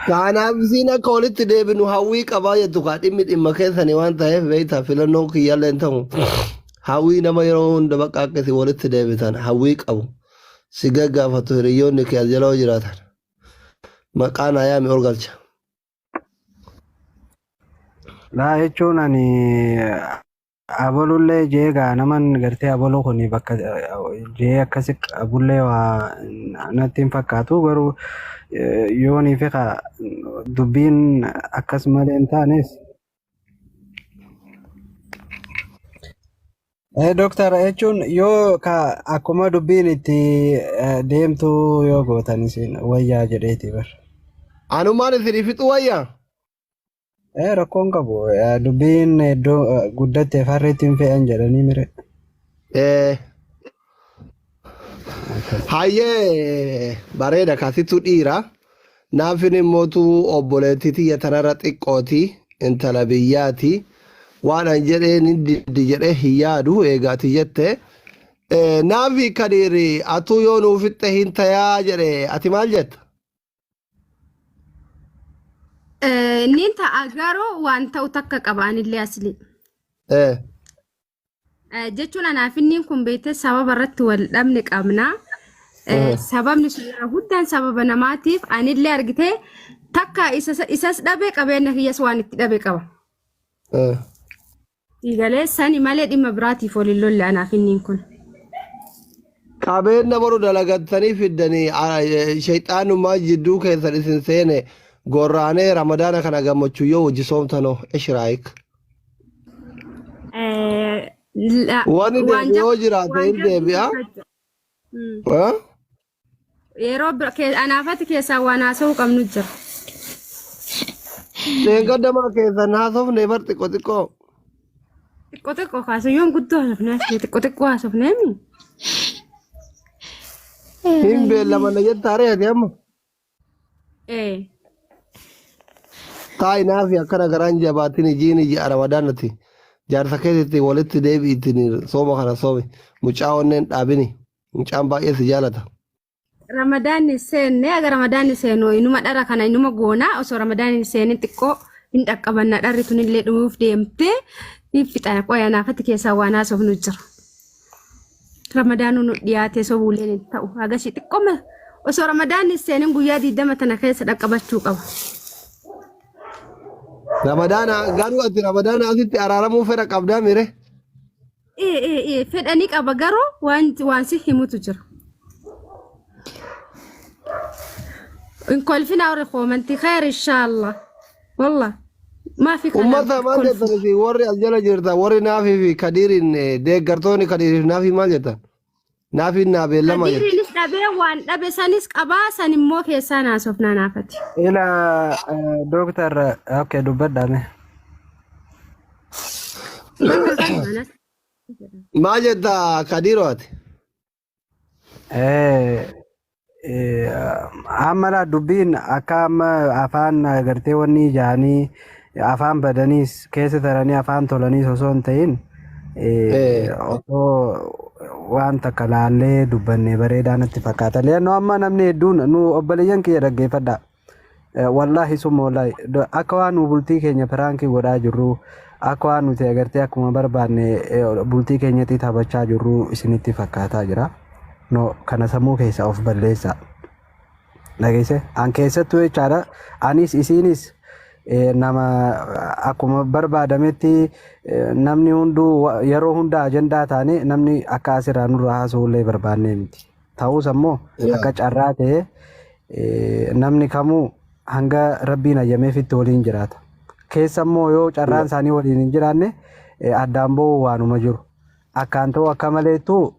Kanaaf isiin akka walitti deebinu hawwii qabaa jettu kaa dhimmi dhimma keessanii waan ta'eef beektaa filannoon kiyyaallee hin ta'u. Hawwii nama yeroo hunda bakka akka isin walitti deebitan hawwii qabu. Si gaggaafatu hiriyyoonni kee as jala yoo jiraatan. Maqaa naa yaami ol galcha. Laa jechuun ani abalullee jee gaa naman gartee abaluu kun bakka jee akkasi qabullee waa natti hin fakkaatu garuu yoonii fi kaa dubbiin akkas malee hin taanes. Doktar jechuun yoo ka akkuma dubbiin itti deemtu yoo gootan isin wayyaa jedheeti bar. Anumaan isinii fixuu wayyaa? Rakkoon qabu. Dubbiin iddoo guddatte farreetti hin fe'an jedhanii mire. Hayyee bareeda kaasittuu dhiira. Naafin immootu obboleettii tiyya tanarra xiqqooti intala biyyaati. Waan an jedheen hin diddi jedhee hin yaadu eega ati jette. Naafi kadiiri atuu yoo nuu fixxe hin tayaa jedhe ati maal jetta? Niin ta'a garuu waan ta'u takka qaba anillee asli. Jechuun anaaf inniin kun beekte sababa irratti wal dhabne qabna. Sababni sun irra guddaan sababa namaatiif anillee argite takka isas dhabe qabeenya kiyyas waan itti dhabe qaba. Galee sani malee dhimma biraatiif wal hin lolle anaaf inniin kun. Qabeenya boru dalagattanii fiddanii shayxaanummaa jidduu keessan isin seene gorraanee ramadaana kana gammachuu yoo wajji soomtanoo ishraayik. Wanni Waan deebi'u yoo jab- jiraate waan hin jabduu deebi'a. takka jira. Eh? Yeroo bira anaafati keessaa waan haasa'uu qabnu jira. Dheengaddamaa keessan haasofne bar xiqqoo xiqqoo. Xiqqoo xiqqoo kaasu yoom guddoo haasofne asii xiqqoo xiqqoo haasofneemi. Hin beellamanna jettaa ree ati amma. Ee. Taa'i naafi akkana garaan jabaatin ijiin ji'a ramadaanati. Jaarsa keetitti walitti deebi'iitiin sooma kana soomi. Mucaa onneen dhaabini. Mucaan baay'ee si jaalata. Ramadaanni seenne aga ramadaanni seenu inuma dhara kana inuma goona osoo ramadaanni hin seenin xiqqoo hin dhaqqabanna dharri tunillee dhumuuf deemtee hin fixana qoya naafatti keessaa waan haasofnu jira. Ramadaanuu nu dhiyaatee sobuuleen hin ta'u agasii xiqqooma osoo ramadaanni hin seenin guyyaa 20 tana keessa dhaqqabachuu qaba. Ramadaana garuu ati ramadaana asitti araaramuu fedha qabdaa mire. Ee ee ee fedha ni qaba garuu waan waan si himutu jira. In kolfina warri koomantii khayr inshallah. Wallah maa fi kalaam Ummata maal kolfu. jettan isin warri as jala jirtan warri naafii fi kadiiriin deeggartoonni kadiiriif naafii maal jettan? Naafiin naa beellama jetti. Kadiiriinis dhabee waan dhabe sanis qabaa san immoo keessaa naasofnaa naafati. Ila dooktar okay dubbadhaa mee. Bakka kanuma Maal jetta Kadiiroo ati? Eh, eh, amma laa dubbiin akka amma afaan gartee wanni jaanii afaan badaniis keessa taranii afaan tolaniis osoo hin ta'in eh, osoo waan takka laallee dubbanne bareedaa natti fakkaata. Leennoo amma namni hedduun nu obboleeyyan kiyya dhaggeeffadha. Wallaahi summa wallaahi akka waan nu bultii keenya piraankii godhaa jirru akka waan nuti agartee akkuma barbaanne bultii keenyatti taphachaa jirru isinitti fakkaataa jira. No kana sammuu keessaa of balleessaa. Dhageesse an keessattuu jechaadha anis isiinis nama akkuma barbaadametti namni hunduu yeroo hunda ajandaa taane namni akka asirraa nurraa haasa'ullee barbaannee miti. Ta'us ammoo akka carraa ta'ee namni kamuu hanga rabbiin hayyameefitti waliin jiraata. Keessa immoo yoo carraan isaanii waliin hin jiraanne addaan ba'uu waanuma jiru. Akkaan ta'uu akka maleettu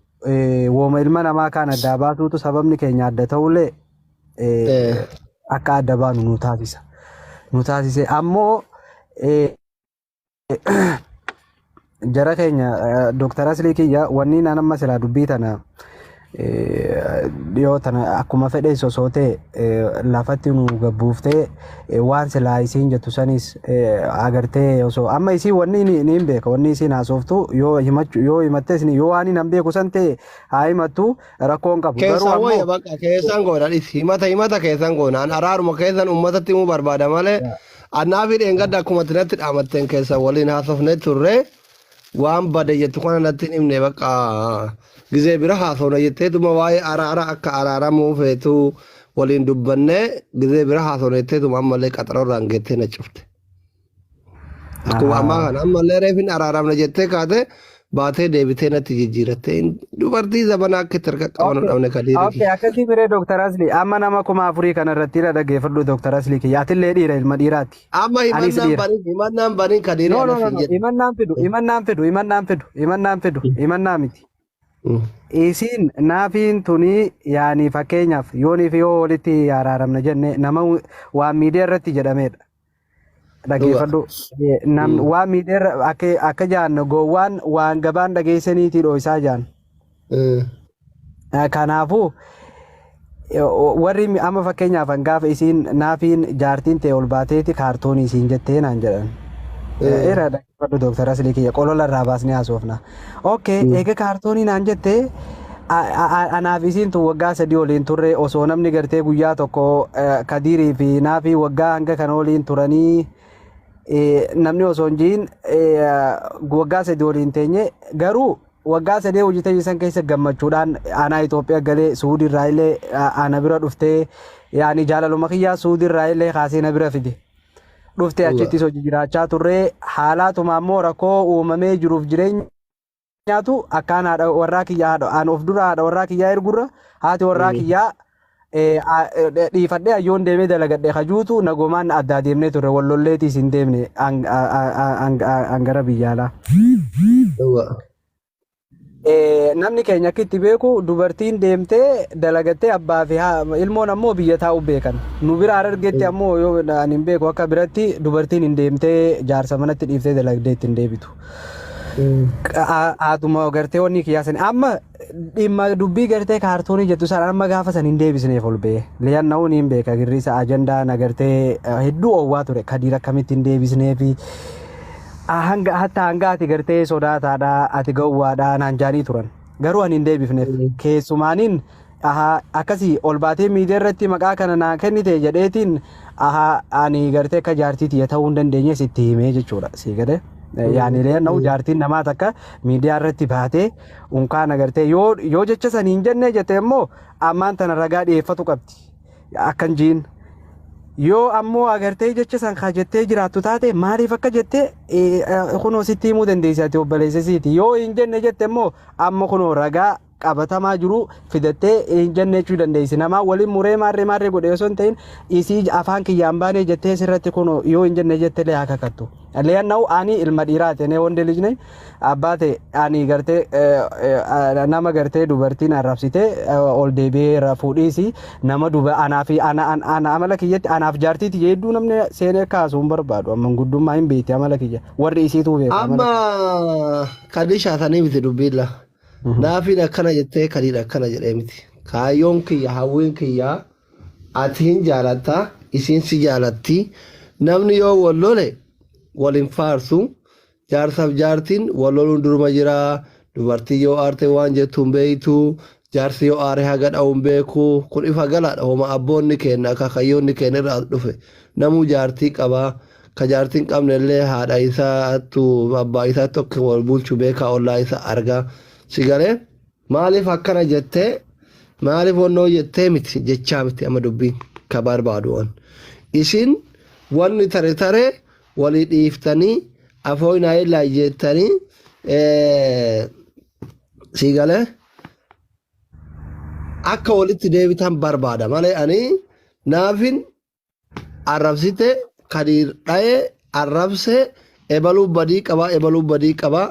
wooma ilma namaa kaan addaa baasuutu sababni keenya adda ta'ullee akka adda baanu nu taasisa. Nu taasise ammoo jara keenya Dooktar Aslii kiyya wanni naan amma silaa dubbii tana Dhiyoo tana akkuma fedhe osoo ta'e lafatti nu gabbuuftee waan silaa isiin jettu sanis agartee osoo amma isiin wanni ni hin beeka wanni isiin haasoftu yoo himachuu yoo himattes yoo waan hin beeku san ta'e haa himattu rakkoo hin qabu garuu Keessan ammoo wayya bakka keessan goona dhis himata himata keessan goona an araaruma keessan ummatatti himuu barbaada malee annaa fi dheengadda akkuma tinatti dhaamatteen keessan waliin haasofne turre waan bade jettu kana natti hin himne bakka gizee bira haasofna jetteetuma waa'ee araara akka araaramuu feetu waliin dubbanne gizee bira haasofna jetteetuma ammallee qaxaroo irraan geettee na cufte. Akkuma ammaa kana ammallee reefin araaramna jettee kaate baatee deebitee natti jijjiiratte. Dubartii zabanaa akka itti harka qabanu dhabne kadiiri Okay, kiyya. akkasii miree Dr. Asli amma nama 4000 kana irratti irra dhaggeeffadhu Dr. Asli kiyya atillee dhiira ilma dhiiraati. Amma Anis himannaan dhiira. banin himannaan banin kadiiri No, no, ana no, siin no. jedhe. Himannaan fidu, himannaan fidu, himannaan fidu, himannaan fidu, himannaa miti. Isiin naafiin tuni yaani fakkeenyaaf yoonii fi yoo walitti araaramna jenne nama waan miidiyaa irratti jedhamedha. Dhuga. Dhaggeeffadhu. Nam waan miidiyaa irra akka akka jaan gowwaan waan gabaan dhageessaniitii dhooysaa jaan. Kanaafuu warri amma fakkeenyaaf an gaafa isiin naafiin jaartiin ta'e ol baateeti kaartoonii isiin jettee naan jedhan. Era dhaggeeffadhu Dooktar Aslii kiyya qolola irraa baasnee haasofna. Okay, eega kaartoonii naan jettee anaaf isiin tun waggaa 3 waliin turre osoo namni gartee guyyaa tokko Kadiirii fi naafii waggaa hanga kana waliin turanii namni osoo hin jiin waggaa 3 waliin teenye garuu waggaa 3 hojii teenye san keessa gammachuudhaan anaa Itoophiyaa galee Suudii irraa illee ana bira dhuftee yaani jaalaluma kiyyaa Suudii irraa illee kaasee na bira fide. Dhuftee achittis hojii jiraachaa turre haalaatuma ammoo rakkoo uumamee jiruuf jireenyaatu akkaan haadha warraa kiyyaa haadha an of dura haadha warraa kiyyaa ergurra haati warraa kiyyaa dhiifadhee ayyoon deemee dalagadhe kajuutu nagomaan addaa deemnee turre wal lolleetiis hin deemne an gara biyya alaa. Namni keenya akka itti beeku dubartiin deemtee dalagattee abbaa fi ilmoon ammoo biyya taa'u beekan. Nu bira Harargeetti ammoo yoo ani hin beeku akka biratti dubartiin hin deemtee jaarsa manatti dhiiftee dalagdee ittiin deebitu. Haatuma gartee wanni kiyyaa sani amma dhimma dubbii gartee kaartoonii jettu sana amma gaafa san hin deebisneef ol ba'e. Liyanna'uun hin beeka girrisa ajandaan agartee hedduu oowwaa ture kadiir akkamitti hin deebisneefi. Hanga hatta hanga ati gartee sodaataadha ati gowwaadha naan jaanii turan. Garuu ani hin deebifneef. Keessumaaniin ahaa akkasii ol baatee miidiyaa irratti maqaa kana naa kennite jedheetiin ahaa ani gartee akka jaartii tiyya ta'uu hin dandeenye sitti himee jechuudha. Sii galee. Yaani leenna'u jaartiin namaa takka miidiyaa irratti baatee unkaan agartee yoo yoo jecha san hin jenne jette immoo ammaan tana ragaa dhiyeeffatu qabdi. Akkan jiin. Yoo ammoo agartee jecha san ka jettee jiraattu taate maaliif akka jette kunoo sitti himuu dandeessi ati obboleessa siiti. Yoo hin jenne jette immoo amma kunoo ragaa qabatamaa jiru fidattee hin jenne jechuu dandeessi. Namaa waliin muree maarree maarree godhe osoo hin ta'in isii afaan kiyyaan baanee jettee sirratti kunoo yoo hin jenne jette illee haa kakattu. Leannau ani ilma dhiiraati ane wonde lij neny abbaa ta'e ani gartee nama gartee dubartiin arrabsite ol deebi'ee rafuu dhiisi nama duba anaa fi ana ana amala kiyyatti anaaf jaartii tiyya hedduu namni seenee kaasu hin barbaadu amma guddummaa hin beekti amala kiyya warri isiituu beeka amala Amma kadishaa sanii miti dubbiin la. Naafiin akkana jettee kadiin akkana jedhee miti. Kaayyoon kiyya hawwiin kiyya Ati hin jaalatta, isiin si jaalatti. Namni yoo wal lole wal hin faarsu. Jaarsaaf jaartiin wal loluun duruma jira. Dubartiin yoo aarte waan jettu hin beektu. Jaarsi yoo aare haga dha'u hin beeku. Kun ifa galaadha. Homa abboonni keenna akaakayyoonni keenna irraa as dhufe. Namuu jaartii qaba. Ka jaartii hin qabne illee haadha isaattu abbaa isaattu akka wal bulchu beekaa ollaa isa arga. Si galee? Maaliif akkana jettee maaliif wannoo jettee miti jechaa miti amma dubbiin ka barbaadu an. Isin wanni tare tare walii dhiiftanii afooynaa illaa jettanii sii galee akka walitti deebitan barbaada malee ani naafin arrabsite kadiir dhaye arrabse ebaluu badii qabaa ebaluu badii qabaa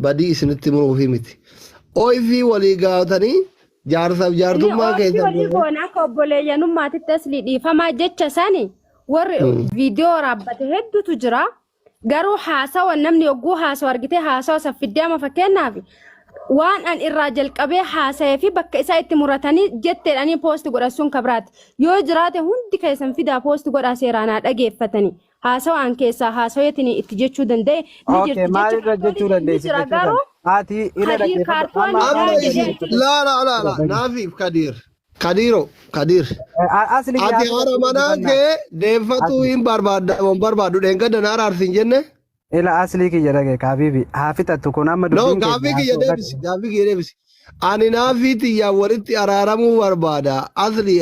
badii isinitti muruufi miti oyfii walii gaatanii jaarsaaf Inni jaartummaa oofii keessan walii goona akka obboleeyyanummaatitti asli dhiifamaa jecha sani warri viidiyoo waraabbate hedduutu jira. Garuu haasawa namni yogguu haasawa argitee haasawa san fiddee amma fakkeenyaaf Waan an irraa jalqabee haasa'ee fi bakka isaa itti muratanii jetteedhanii post godhan sun kabraati. Yoo jiraate hundi keessan fidaa post godhaa seeraan haa dhageeffatanii. Haasawa an keessaa haasaweetiin itti jechuu danda'e ni Okay, jirti. Jecha maalirra jechuu kaartoonii ni dandeessi jira jechuu sana? garuu Ati ila Kadiir dhaggeeffadhu. Amma kaartooniidha afaan Amma jedhee isin keenya achi laa laa laa laa naafiif Kadiir. Kadiiro Kadiir. Asli Ati yaa haadha manaa kee deeffatuu Asli. hin barbaadda hin barbaaddu dheengadda na araarsi hin jenne. Ila aslii kiyya dhagaye kaabiibi haa fixattu kun amma No, dubbiin keenya gaaffii kiyya haasoo deebisi. Gaaffii kiyya deebisi. Ani naafii tiyyaan walitti araaramuu barbaada. Asli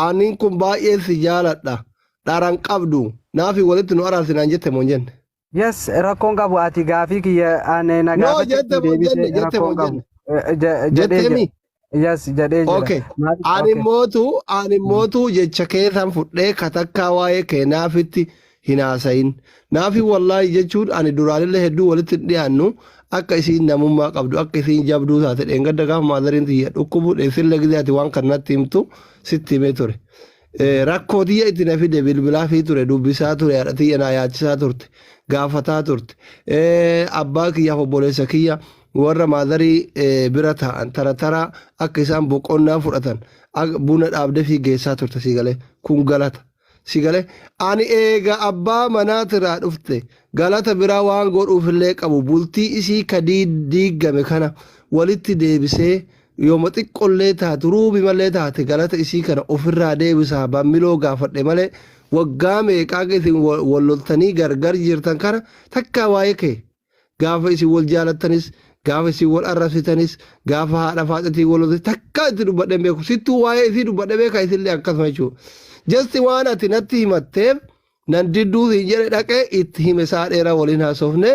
ani kun baay'ee si jaaladha. Dharan qabdu. Naafii walitti nu araarsi naan jette moo hin jenne? Yes, rakkoon qabu ati gaafii kiyya ani na No, gaafatte jette moo hin deebise jenne? Jette moo rakkoon hin qabu. jenne? Jedhee Jettee jira. mi? Yes, jedhee jira. Okay. Maaliif? Ani Okay. mootu ani mootu jecha keessan fudhee katakkaa waa'ee kee naafitti hin haasayin. Naafi wallaahi jechuun ani duraanillee hedduu walitti hin dhiyaannu akka isiin namummaa qabdu akka isiin jabduu taate dheengadda gaafa maadariin tiyya dhukkubu dheessille gizee ati waan kan natti himtu sitti himee ture. Rakkoo tiyya itti na fide bilbilaa fi ture dubbisaa ture haadha tiyya naa yaachisaa turte gaafataa turte. Abbaa kiyyaaf obboleessa kiyya warra maadarii bira taa'an tara tara akka isaan boqonnaa fudhatan buna dhaabdee fi geessaa turte sii galee kun galata. Si galee ani eega abbaa manaatiraa dhufte galata biraa waan godhuufillee qabu bultii isii ka diiggame kana walitti deebisee yooma xiqqollee taatu ruubi malee taate galata isii kana ofirraa deebisaa bammiloo gaafadhe malee waggaa meeqaa isin wal loltanii gargar jirtan kana takkaa waa'ee kee gaafa isin wal jaalattanis gaafa isin wal arrabsitanis gaafa haadha faaxatii wal loltan takkaa itti dubbadhee hin beeku sittuu waa'ee isii dubbadhee beeka isillee akkasuma jechuudha. Jasti waan ati natti himatteef nan didduu hin jedhe dhaqee itti hime isaa dheeraa waliin haasofne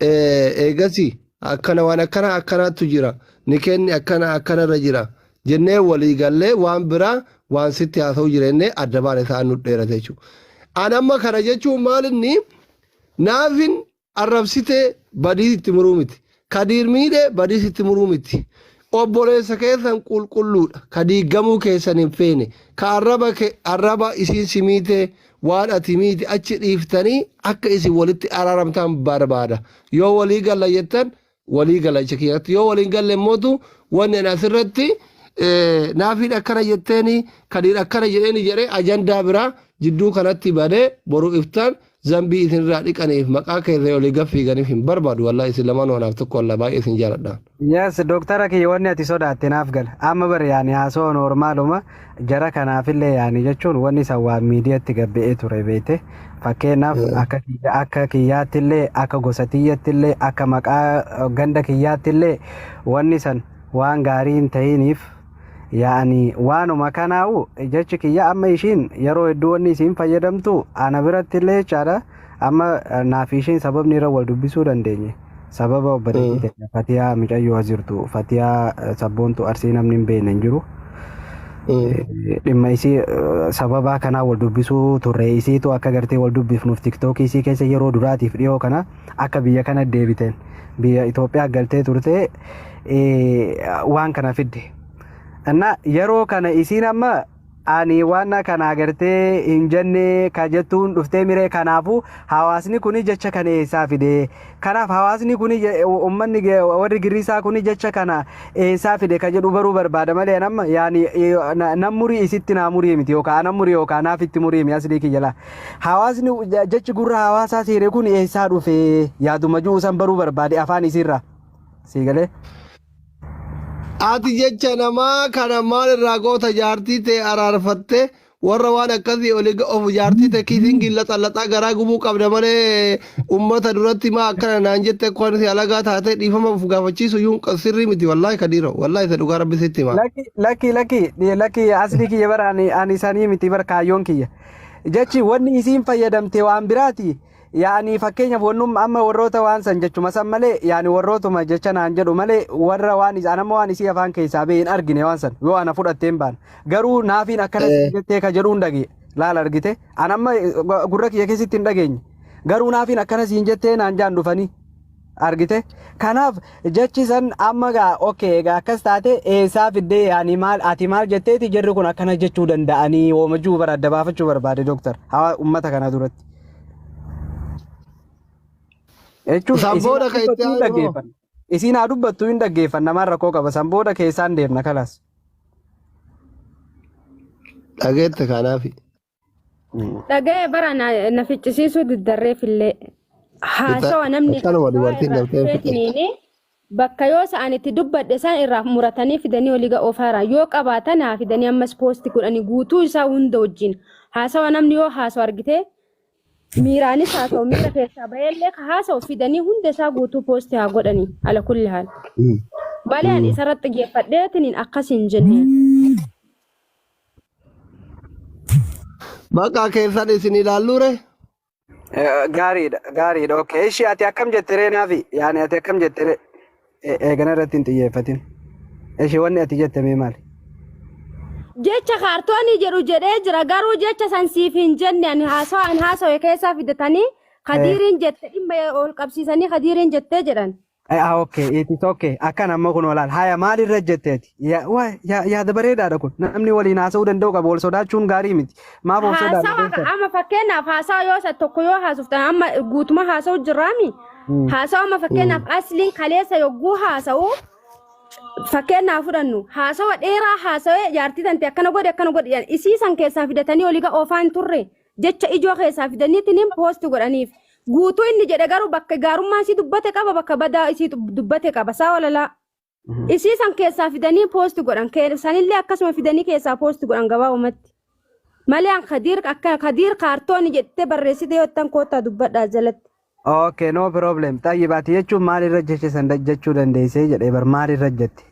eegasi akkana waan akkana akkanaatu jira ni kenni akkana akkanarra jira jennee walii gallee waan biraa waan sitti haasa'u jirennee adda baane isaan nu dheerate jechuudha. An amma kana jechuun maal inni naafin arrabsitee badii itti muruu miti. Kadiir miidhee badii itti muruu miti. Obboleessa keessan qulqulluudha. Ka diigamuu keessan hin feene. Ka arraba ke arraba isiin si miitee waan ati miite achi dhiiftanii akka isin walitti araaramtan barbaada. Yoo walii galla jettan walii gala jecha kiyyatti. Yoo waliin galle immootu wanni ani asirratti naafiin akkana jetteeni kadiir akkana jedheeni jedhee ajandaa biraa jidduu kanatti banee boru iftaan zambii isinirraa dhiqaniif maqaa keessan olii gad fiiganiif hin barbaadu wallahi isin lamaanuu anaaf tokko wallah baay'ee isin jaaladha. Yes, doktara kiyya wanni ati sodaatte naaf gala. Amma bar yaani haasoo noormaaluma jara kanaafillee yaani jechuun wanni san waan miidiyatti gabbe'ee ture beekte. Fakkeenyaaf akka akka kiyyaattillee akka gosa tiyyattillee akka maqaa ganda kiyyaattillee wanni san waan gaarii hin ta'iniif yaani waanuma kanaa'u jechi kiyya amma ishiin yeroo hedduu wanni isiin fayyadamtu ana birattillee jechaadha. Amma naaf ishiin sababni irra wal dubbisuu dandeenye sababa obboleettii teenya Fatiyaa micayyoo as jirtu Fatiyaa sabboontu Arsii namni hin beekne hin jiru. Dhimma isii sababaa kanaa wal dubbisuu turre isiitu akka gartee wal dubbifnuuf tiktookii isii keessa yeroo duraatiif dhiyoo kana akka biyya kana deebiteen biyya Itoophiyaa galtee turte waan kana fidde. Inna yeroo kana isiin amma ani waan kana agartee hin jenne ka jettuun dhuftee miree kanaafuu hawaasni kuni jecha kana eessaa fide kanaaf hawaasni kuni ummanni warri girrisaa kuni jecha kana eessaa fide ka jedhu baruu barbaada malee amma yaani nan murii isitti naa murii miti yookaan anan murii yookaan naaf itti murii mi aslii kiyya laa hawaasni jechi gurra hawaasaa seene kun eessaa dhufe yaaduma ji'u san baruu barbaade afaan isiirraa sii galee. Ati jecha namaa kana maal irraa goota jaartii tee araarfatte warra waan akkasii oli of jaartii tee kiisiin laxallaxaa garaa gubuu qabda malee ummata duratti maa akkana naan jette akka si alagaa taatee dhiifama of gaafachiisu iyyuu sirrii miti wallaahi kadiiro wallaahi isa dhugaa rabbi sitti hima. Lakki lakki lakki lakki aslii kiyya bara ani sanii miti bar kaayyoon kiyya. Jechi wanni isiin fayyadamte waan biraati. Yaani fakkeenyaaf wannum amma warroota waan san jechuma san malee yaani warrootuma jecha naan jedhu malee warra waan is anamma waan isii afaan keessaa ba'e hin argine waan san yoo ana fudhattee hin baane garuu naafiin akkana siin jettee ka jedhu hin dhagee laal argite anamma gurra kiyya keessatti hin dhageenye garuu naafiin akkana siin jettee naan jaan dhufanii argite kanaaf jechi san amma gaa okay egaa akkas taate eessaa fiddee yaani maal ati maal jetteeti jarri kun akkana jechuu danda'anii hoomajuu bara adda baafachuu barbaade dooktar hawa ummata kana duratti. Jechuun San isin booda kan itti dubbatu aanu hoo? dhaggeeffanna. Isiin haa dubbattu hin dhaggeeffanna maal rakkoo qaba san booda keessaan deemna kalaas. Dhageette kanaafi. Dhaga'ee bara na ficcisiisuu diddarreef illee. Haasawa namni Akkanuma haasawa dubartiin irraa daftee hin fixxu. dhufeetiniini bakka yoo sa'an itti dubbadhe isaan irraa muratanii fidanii olii ga'oo faara yoo qabaatan haa fidanii ammas poosti godhanii guutuu isaa hunda wajjin haasawa namni yoo haasawa argite miiraanis haa ta'u miira keessaa baheellee ka haasawu fidanii hunda isaa guutuu poosti haa godhanii ala kulli haal. Malee ani isarratti xiyyeeffadheetiniin akkas hin jenne. Bakka keessan isin ilaalluure. Gaariidha gaariidha okay ishii ati akkam jette ree naafi yaani ati akkam jette ree eegana irratti hin xiyyeeffatin ishii wanni ati jette mee maali? Jecha kaartoonii jedhu jedhee jira garuu jecha san siif hin jenne ani haasawa an haasawe keessaa fidatanii kadiiriin jette dhimma ol qabsiisanii kadiiriin jettee jedhan. Ah, okay, it is okay. Akkan amma kun olaal. Haya maal irra jetteeti? Ya, wa, ya, yaada bareedaadha kun. Namni waliin haasa'uu danda'u qaba. Wal sodaachuun gaarii miti. Maaf of sodaanna Haasawa beektan? amma fakkeenyaaf haasawa yoo isa tokko yoo haasoftan amma guutuma haasa'u jirraami. Haasawa amma fakkeenyaaf asliin kaleessa yogguu haasa'u fakkeenyaaf fudhannu haasawa dheeraa haasawee jaartii tante akkana godhe akkana godhe jedhan isii san keessaa fidatanii olii ga oofaa hin turre jecha ijoo keessaa fidaniitiin poosti godhaniif guutuu inni jedhe garuu bakka gaarummaa isii dubbate qaba bakka badaa isii dubbate qaba saa walalaa isii san keessaa fidanii poosti godhan sanillee akkasuma fidanii keessaa poosti godhan gabaabumatti malee an kadiir akka kadiir kaartooni jettee barreessite yoo ittan koottaa dubbadhaa jalatti. Okay, no problem. Xayyib ati jechuun maal irra jecha san jechuu dandeessee jedhee bar maal irra jette?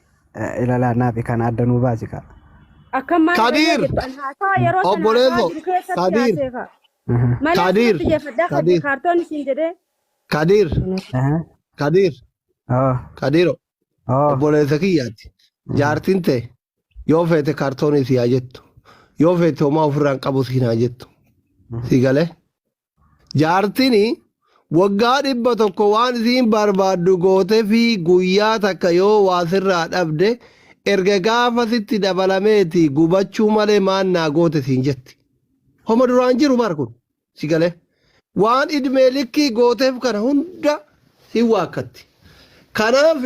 Ilalaa naafi kana adda nuu baasi kaa. Akkam maal irra Kadiir! jettu an haasawa yeroo sana Obboleesso, haasawaa jiru keessatti Kadiir. haasee kaa. Malee Kadiir, asirratti xiyyeeffadhaa kadiir Kadiir. kaartoon isin jedhee. Kadiir, Kadiir, Oh, Kadiiro, oh. obboleessa kiyyaati. Jaartiin ta'e yoo feete kaartoonii si haa jettu. Yoo feete homaa ofirraa hin qabu si haa jettu. Si galee? Jaartiin waggaa 100 waan isiin barbaaddu gootee fi guyyaa takka yoo waa sirraa dhabde erga gaafa sitti dabalameeti gubachuu malee maan naa goote siin jetti. Homa duraan jiru bar kun si galee. Waan idmee likkii gooteef kana hunda si waakkatti. Kanaaf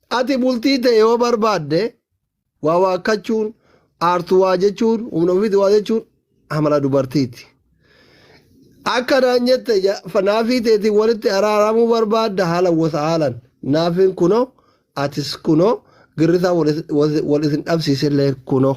ati bultii ta'e yoo barbaadde waa waakkachuun aartuu waa jechuun humna ofiitti waa jechuun amala dubartiiti. Akka naan jette naafii teetiin walitti araaramuu barbaadda haala wasa haalan naafiin kunoo atis kunoo girrisaa wal isin dhabsiisillee kunoo.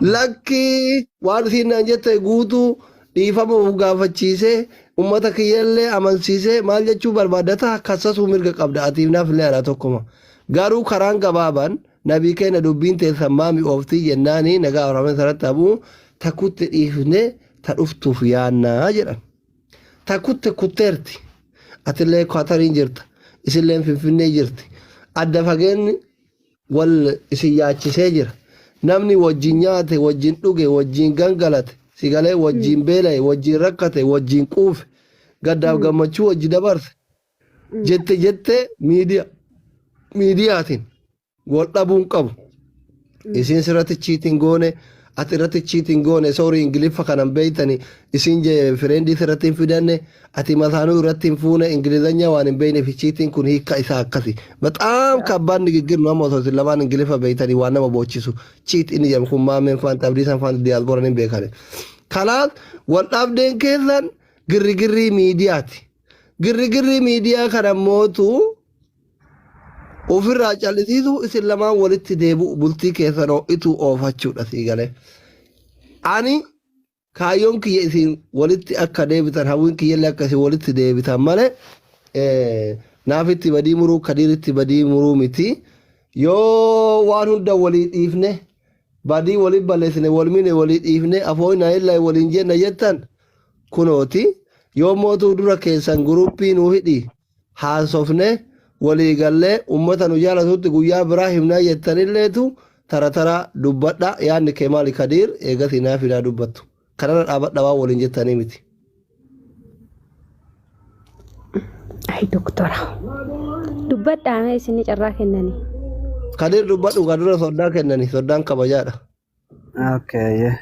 Lakkii waan isiin naan jette guutuu dhiifama of gaafachiisee ummata kiyyallee amansiisee maal jechuu barbaadata kassasuu mirga qabda atiif naaf illee anaa tokkuma. Garuu karaan gabaabaan nabii keenya dubbiin teessan maami ooftii jennaanii nagaa Oromoo sarratti habuu takkutti dhiifnee ta dhuftuuf yaannaa jedhan. Takkutte kutteerti. Atillee Kwatariin jirta. Isilleen Finfinnee jirti. Adda fageenni wal isin yaachisee jira. Namni wajjin nyaate, wajjin dhuge, wajjin gangalate, sigalee wajjin beela'e, wajjin rakkate, wajjin quufe, gaddaaf gammachuu wajji dabarse. Jette jette miidiyaa miidiyaatiin wal dhabuun qabu. Isin sirratti cheating goone, ati irratti cheating goone, sorry Ingiliffa kanan beeytani, isin je friendii sirratti hin fidanne, ati masaanuu irratti hin fuune, Ingilizanya waan hin beeyneef cheating kun hiikka isaa akkasi. በጣም ከባድ ንግግር ነው amma osoo isin lamaan Ingiliffa beeytanii waan nama boochisu. Cheat inni jedhamu kun maameen faanta abdiisan faanta diyaaspooraan hin beekane. Kanaaf wal dhabdeen keessan girrigirrii miidiyaati. Girrigirrii miidiyaa kana mootu ofirraa callisiisu isin lamaan walitti deebi'u bultii keessan ho'ituu oofachuudha sii galee. Ani kaayyoon kiyya isin walitti akka deebitan hawwiin kiyyallee akka isin walitti deebitan malee naafitti badii muruu kadiiritti badii muruu miti. Yoo waan hunda walii dhiifne badii walii balleessine wal mine walii dhiifne afooyna illaa waliin jenna jettan kunooti. Yoo mootuu dura keessan guruppii nuu hidhi haasofne walii gallee ummata nu jaalatutti guyyaa biraa himnaa jettanilleetu tara tara dubbadha yaadni kee maali Kadiir eegasii naaf hinaa dubbattu kanarra dhaabadha waan waliin jettanii miti. Ay doktora. Dubbadhaa mee isinii carraa kennanii. Kadiir dubbadhu kan dura soddaan kennanii soddaan kabajaadha. Okay. Yeah.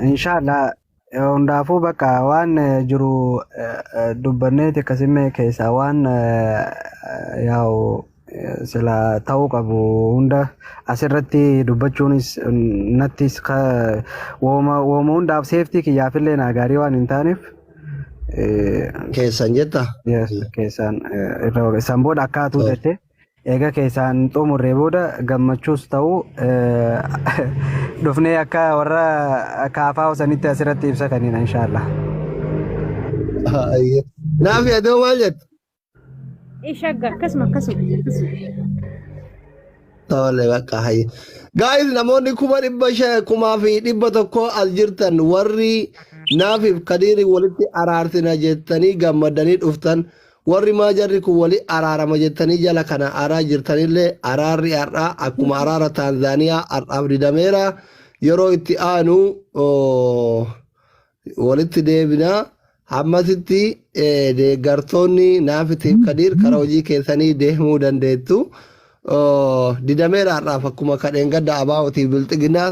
Inshallah. Hundaafuu bakka waan jiru dubbanneeti akkasimme keessaa waan yaa'u sila ta'uu qabu hunda asirratti dubbachuunis nattis wooma wooma hundaaf safety kiyyaafillee naa gaarii waan hin taaneef Keessan jetta? Yes, keessaan irra isaan booda akkaatuu jette eega keessaan xumurree booda gammachuus ta'u dhufnee akka warra kaafaa sanitti asirratti ibsa kanina inshaallah. Naaf yaadoo maal jettu? Shagga akkasuma akkasuma. Tole bakka hayya. Guys, namoonni 500,000 1,100 as jirtan, warri naafiif Kadiiri walitti araarsina jettanii gammadanii dhuftan, warri maa jarri kun wali araarama jettanii jala kana araa jirtanillee, araarri har'aa akkuma araara Taanzaaniyaa har'aaf didameera. Yeroo itti aanu walitti deebina. Hammasitti deeggartoonni naafitiif Kadiir karaa hojii keessanii deemuu dandeettu. Didameera har'aaf akkuma kadheen gadda abaa'ootiif bilxiginaa.